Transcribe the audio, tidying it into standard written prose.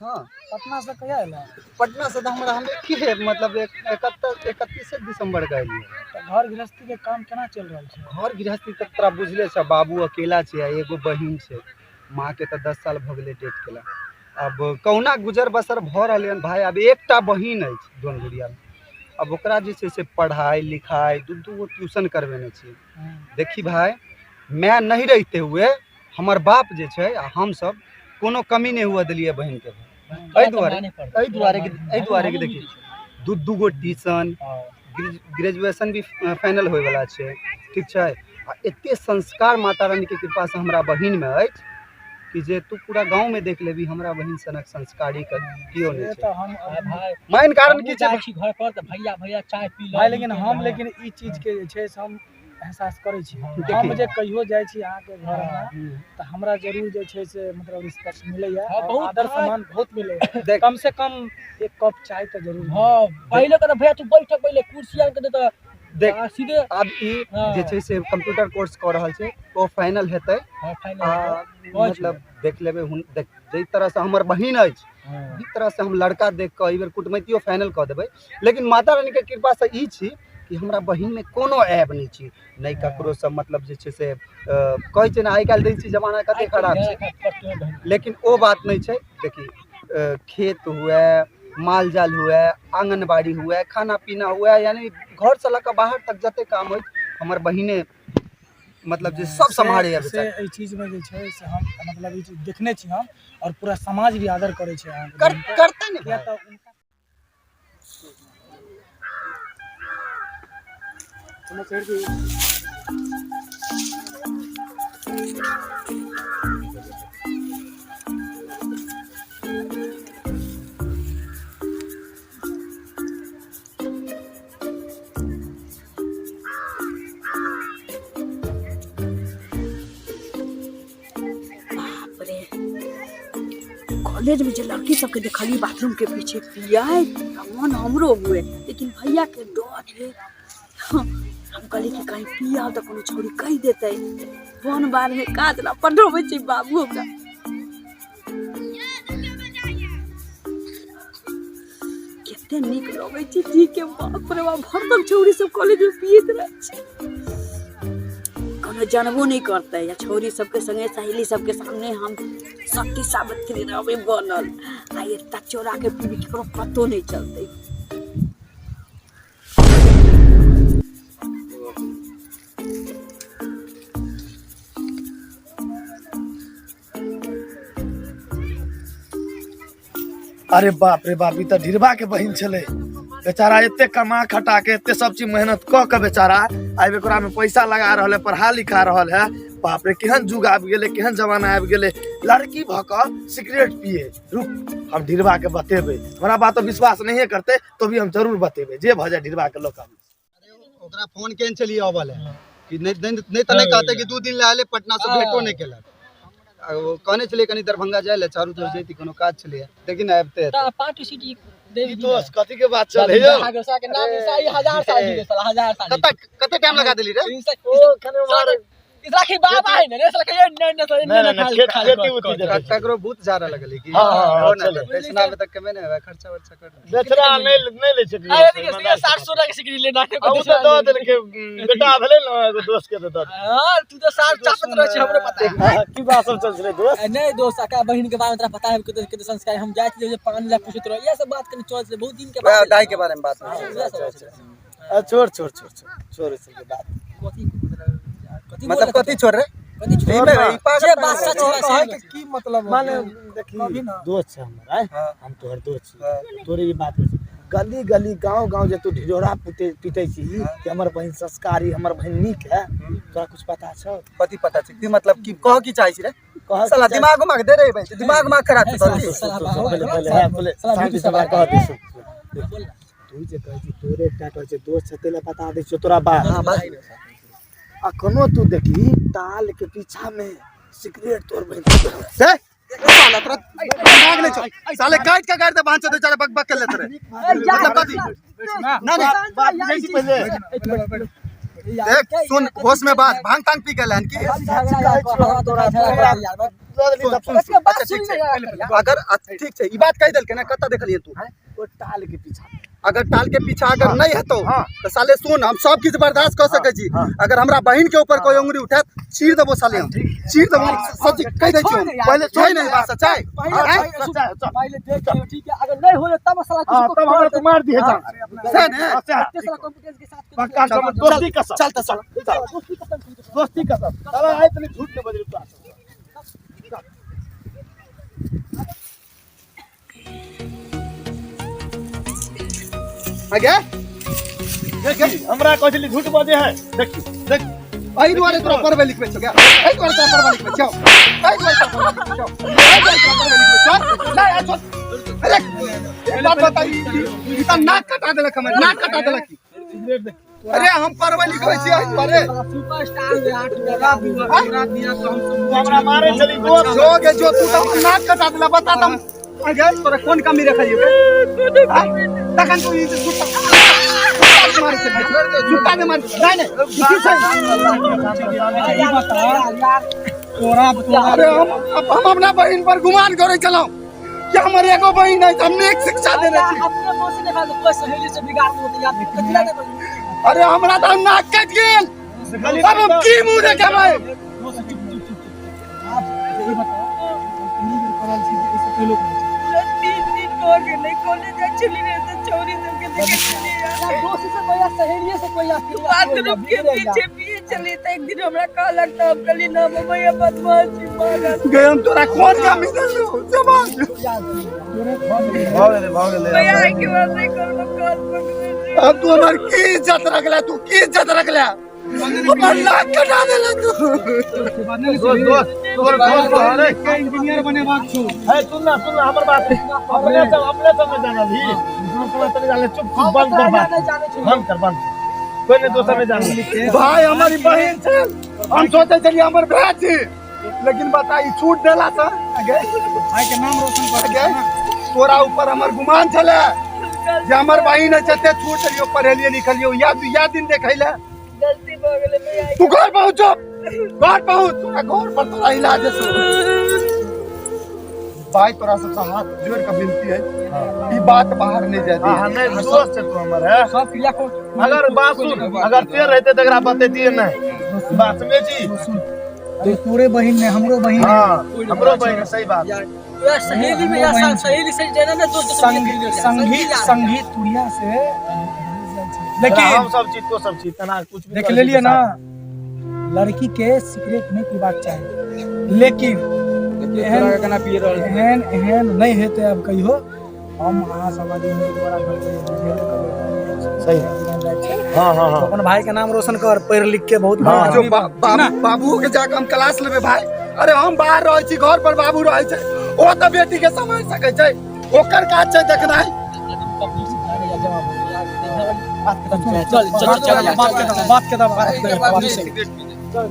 हाँ। पटना से कहिया एलहुँ? पटना से तऽ हमरा हम एके मतलब 31 दिसंबर के एलियै। तऽ घर गृहस्थी के काम केना चलि रहल छै? घर गृहस्थी तऽ तोरा बुझले छै, बाबू अकेला छै आ एगो बहिन छै। माँ के तऽ 10 साल भऽ गेलै डेथ केला। आब कहुना गुजर बसर भऽ रहलै हन भाय। आब एकटा बहिन अछि दोन गुड़ियामे, आब ओकरा जे छै से पढ़ाइ लिखाइ 2-2 गो ट्यूशन करबेने छियै। देखी भाय, माय नहीं रहते हुए हमर बाप जे छै आ हमसब कोनो कमी नहि हुअ देलियै बहिनके। एहि दुआरे एहि दुआरे कि देखी 2-2 गो ट्यूशन, ग्रेजुएशन भी फाइनल होइवला छै, ठीक छै। आ एते संस्कार माता रानीके कृपासँ हमरा बहिनमे अछि कि जे तू पूरा गाँवमे देख लेबही, हमरा बहिन सनक संस्कारी केओ नहि से छै। तऽ हम मेन कारण की छै घर पर तऽ भैया भैया चाय पी भाय, लेकिन हम लेकिन ई चीजके जे छै से हम एहसास करै छी। हम जे कहियो जाइ छी अहाँके घर अंगना तऽ हमरा जरूर जे छै से मतलब रिस्पेक्ट मिलैया, हाँ, बहुत आदर भाय। सम्मान बहुत मिलैया। देख। कम से कम एक कप चाय तऽ जरूर मिलैया। हाँ, पहिले कहता भैया तू बैठ पहिले कुर्सी आन के दे तऽ देख। सीधे। आब ई जे छै से कंप्यूटर कोर्स कऽ रहल छै, ओ फाइनल हेतै। हाँ, फाइनल आ हेतै। मतलब देख लेबै हुन, देख जाहि तरहसँ हमर बहिन अछि ओहि तरहसँ हम लड़का देख कऽ एहि बेर कुटमैतियो फाइनल कऽ देबै। लेकिन माता रानीके कृपासँ ई छी कि हमरा बहिनमे कोनो ऐब नहि छै, नहि ककरोसँ मतलब जे छै से कहै छै ने आइ काल्हि दै छी जमाना कते खराब छै, लेकिन ओ बात नहि छै। देखी खेत हुए, माल जाल हुए, आंगनबाड़ी हुए, खाना पीना हुए, यानी घरसँ लऽ कऽ बाहर तक जते काम होइ हमर बहिने मतलब जे सब सम्हारैया से बेचारी। एहि चीजमे जे छै से हम मतलब ई चीज देखने छी हम, और पूरा समाज भी आदर करै छै अहाँके कर बहिनके। करतै ने किया भाय। तऽ उनका बाप रे, कॉलेज में जे लड़की सबके देखलियै बाथरूम के पीछे पियाइत तऽ मन हमरो हुए, लेकिन भैया के डर है। हम कहलियै कि कहीं पियाब तऽ कोनो छौड़ी कहि देतै। वन बार में काज ला पठबै छै बाबू हमरा। कते नीक लगै छै जी के, बाप रे बाप, भरदम छौड़ी सब कॉलेज में पियैत रहै छै, कोनो जानबो नहि करतै। या छौड़ी सबके संगे सहेली सबके सामने हम सती सावित्री रहबै बनल, आ एत्ता चोरा के पीबी केकरो पतो नहि चलतै। अरे बाप रे बाप, ई तऽ ढिरबा के बहिन छलै। बेचारा एते कमा खटा के एते सब चीज मेहनत कऽ के बेचारा आइ ओकरा में पैसा लगा रहल है, पढ़ा लिखा रहल है। बाप रे, केहन जुग आबि गेलै, केहन जमाना आबि गेलै, लड़की भऽ कऽ सिगरेट पिए। रुक, हम ढिरबा के बतेबै। हमरा बात पर विश्वास नहिए करतै तो भी हम जरूर बतेबै, जे भऽ जाए ढिरबा के लऽ कऽ आबी। ओकरा फोन केने छलियै अबऽ लए कि नहि नहि नहि तऽ नहि कहतै कि 2 दिन लए एलै पटना से, भेटो नहि केलक। आ ओ कहने छलियै कनि दरभंगा जाइ लए, चारू दोस्त जैती, कोनो काज छलैया, लेकिन आबिते हेतै। तऽ पार्टी सिटी ई दोस्त कथी के बात चल हे यौ? के नाम हजार साल जी साला, हजार साल। कते कते टाइम लगा देली रे? ओ कने मारे इसरा बाबा है ने रे साला, कहियो नहीं नहीं नहीं, नहीं नहीं, खेती उती देखै छी। ककरो भूत जारा लगलै कि? हाँ, हाँ, हाँ, हो ना, चले। बेचना में तक कमे नहीं होगा, खर्चा वर्चा कर। बेचरा नहीं नहीं लै छै। अरे देखिए, सीधे 700 टका के सिगरेट लेना है। आ उ तऽ दऽ देलकै, बेटा भेलै ने एगो दोस्त के तऽ दऽ देलकै। हां, तू तो सार चापत रहै छै, हमरो पता है। की बात सब चल छलै दोस्त? नहीं दोस्त, अका बहिन के बारे में तोरा पता है कते कते संस्कार। हम जाइत रहियै जे पान ला पूछैत रहो, इएह सब बात कनी चलत छलै बहुत दिन के वएह बाद। दाई के बारे में बात होइ छै। इएह सब अच्छा, अच्छा, छोड़ छोड़ छोड़ छोड़ छोड़ ई सबके बात। कथी कथी? मतलब कथी छोड़ रे? कथी छोड़? ई में ई पागल जे बात सच है, कहै के की मतलब? माने देखी कभी ना। दोस्त छै हमर आय। हाँ। हम तोहर दोस्त छी। हाँ। तोरे ई बात छै, गली गली गांव गांव जे तू ढिढोरा पुटे पिटै छी कि हमर बहिन संस्कारी, हमर बहिन नीक है, तोरा कुछ पता छौ? कथी पता छै की? मतलब की कह की चाहै छी रे? कह साला दिमाग उमाग दे रे भाई, दिमाग उमाग खराब छै तोहर की? सुन, सुन, पहिले पहिले है पहिले शांति से हमरा कह दे। सुन सुन। तू जे कहै छी तोरे एकटा कहै छै दोस्त छै, ताहि लए बता दै छियौ तोरा बात। हाँ, बात। अखनो तू देखी ताल के पीछा में सिगरेट तोर बहिन से साला तोरा दिमाग नहीं छौ साले, काट के गाड़ दे बांध दे साले, बक बक के लेत रे। मतलब कथी? ना नहीं बात बुझै छी पहिले। देख सुन, होश में बात, भांग तांग पी के लहन की? दऽ देली थप्पड़। इसके बात अच्छा, सुन ठीक ले छै, यार। अगर ठीक छै, ई बात कहि देलकै ना, कतऽ देखलियै तू? ओ टाल के पीछा। अगर टाल के पीछा अगर नहीं हेतौ हाँ। तऽ साले सुन, हम सब किछु बर्दाश्त कऽ सकै छी। हाँ। अगर हमरा बहिन के ऊपर कोई उंगली उठायत, चीर देबो साले, हम चीर देबो, सच कहि दै छियौ। छोड़ दे यार। पहिले छोड़ नहीं बात सच्चाई। पहिले आँय? सच्चाई, चल। पहले देख लियो, ठीक है? अगर नहीं हो तब साला हाँ, किसी को तब हमरा तू मार दिहे जान। सही ने? हाँ, सएह। इतने साला कॉन्फिडेंस के साथ पक्का चल, चल, दोस्ती कसम। चल तऽ चल। दोस्ती कसम दोस्ती कसम। साला आइ तनी झूठ नहि बजली तोरा सब। आगे देखी हमरा कहै छली झूठ बजे है, देखी देख। एहि दुआरे तोरा पढ़बै लिखबै छौ, एहि दुआरे तोरा पढ़बै लिखबै छौ, एहि दुआरे तोरा पढ़बै लिखबै छौ, एहि दुआरे तोरा पढ़बै लिखबै छौ। नहीं, आ छोड़। अरे एक बात बताई, ई तऽ नाक कटा देलक हमर, नाक कटा देलक। सिगरेट देख। अरे हम पढ़बै लिखबै छी एहि दुआरे। सुपरस्टार यार, तोरा दिया तो हम तू हमरा मारे छली दोस्त। जो गे जो, तू तऽ हमर नाक कटा देला। बता तम आगे तोरा कोन कमी रखलियै बे? आँय? तखन तू ई जे सुट्टा मारै छै भाई, सुट्टा नहि मारै। नहीं नहीं, ई की छै? यार। तोरा तोरा अरे हम अपना बहिन पर गुमान करै छलहुँ कि हमर एगो बहिन अछि, हम नीक शिक्षा देने छी। अपने मौसी ने कहा कोई सहेली से बिगाड़ दो यार, कथिला दे। अरे हमरा तऽ नाक कटि गेल, अब हम की मुँह देखेबै? दोस्त, चुप चुप चुप चुप। आप ई बताओ, हम बेर करल छी कि एहिसँ पहिलो करै छी? 3 दिन भऽ गेलै, कॉलेज जाइ छली रे तऽ छौरी सबके देखै छलियै। यार दोस्त से कोई यार, सहेलिए से कोई यार बाथरूम के पीछे पिए छली तऽ एक दिन हमरा कहलक तऽ हम कहली ना भैया बदमाश छी मारत। गे हम तोरा कोन कमी देलहुँ जवान? तोरे भऽ गेलै। भऽ गेलै, भऽ गेलै। भैया एहि के बाद नहि करबो, कान पकड़ै छी। अब तू हमर की इज्जत रखले? तू की इज्जत रखले? हमर नाक कटा देले तू। दोस्त दोस्त तोर दोस्त अरे के इंजीनियर बनेबाक छौ। है, सुन ना, सुन ना हमर बात। अपने सब में जानल ही दोस्त तनी जाने। चुप चुप, बंद कर बात, बंद कर, बंद। कोई नहीं, दोसर नहीं जानल। भाई हमर ई बहिन छै, हम सोचै छलियै हमर भाय छी, लेकिन बता ई छूट देला से आगे भाई के नाम रोशन कर। आगे तोरा ऊपर हमर गुमान छले जे हमर बहिन है, ते छूट देलियो, पढ़ेलियै लिखलियो या दिन देखै ले। गलती भऽ गेलै भैया। तू घर पहुँचो, घर पहुँच, तोरा घर पर तोरा इलाज है। भाई तोरा सबसे हाथ जोड़ के विनती है, ई बात बाहर नहीं जाए हाँ, दी। नहीं दोस्त है तू हमर है। सब क्रिया को अगर बात सुन, अगर ते रहते तो एकरा बतेतिए नहीं, बात समझे छी? सुन, अरे तोरे बहिन ने हमरो बहिन है। हाँ, हमरो बहिन है, सही बात। यार यार सहेली में यार, सहेली से जाना ना दोस्त। संगी संगी संगी तुरिया से लेकिन लेकिन हम सब चीज तो सब चीज तना कुछ भी देख करै लेलिए छी ना, लड़की के सिगरेट नहीं पीबाक चाही, लेकिन एहन एहन एहन नहीं हेतै। अब कहियो हम अहाँ सब आदमी द्वारा बुझेबे। सही। हाँ हाँ हाँ अपन भाई के नाम रोशन कर, पढ़ लिख के बहुत बड़ा हाँ। जो आदमी बन। बाबू बाबू के जाके हम क्लास लेबै भाई। अरे हम बाहर रहै छी, घर पर बाबू रहै छै, ओ तऽ बेटी के सम्हारि सकै छै, ओकर काज छै देखनाइ। चल चल चल। बात के दबा, बात के दबा, बात के दबा। चल।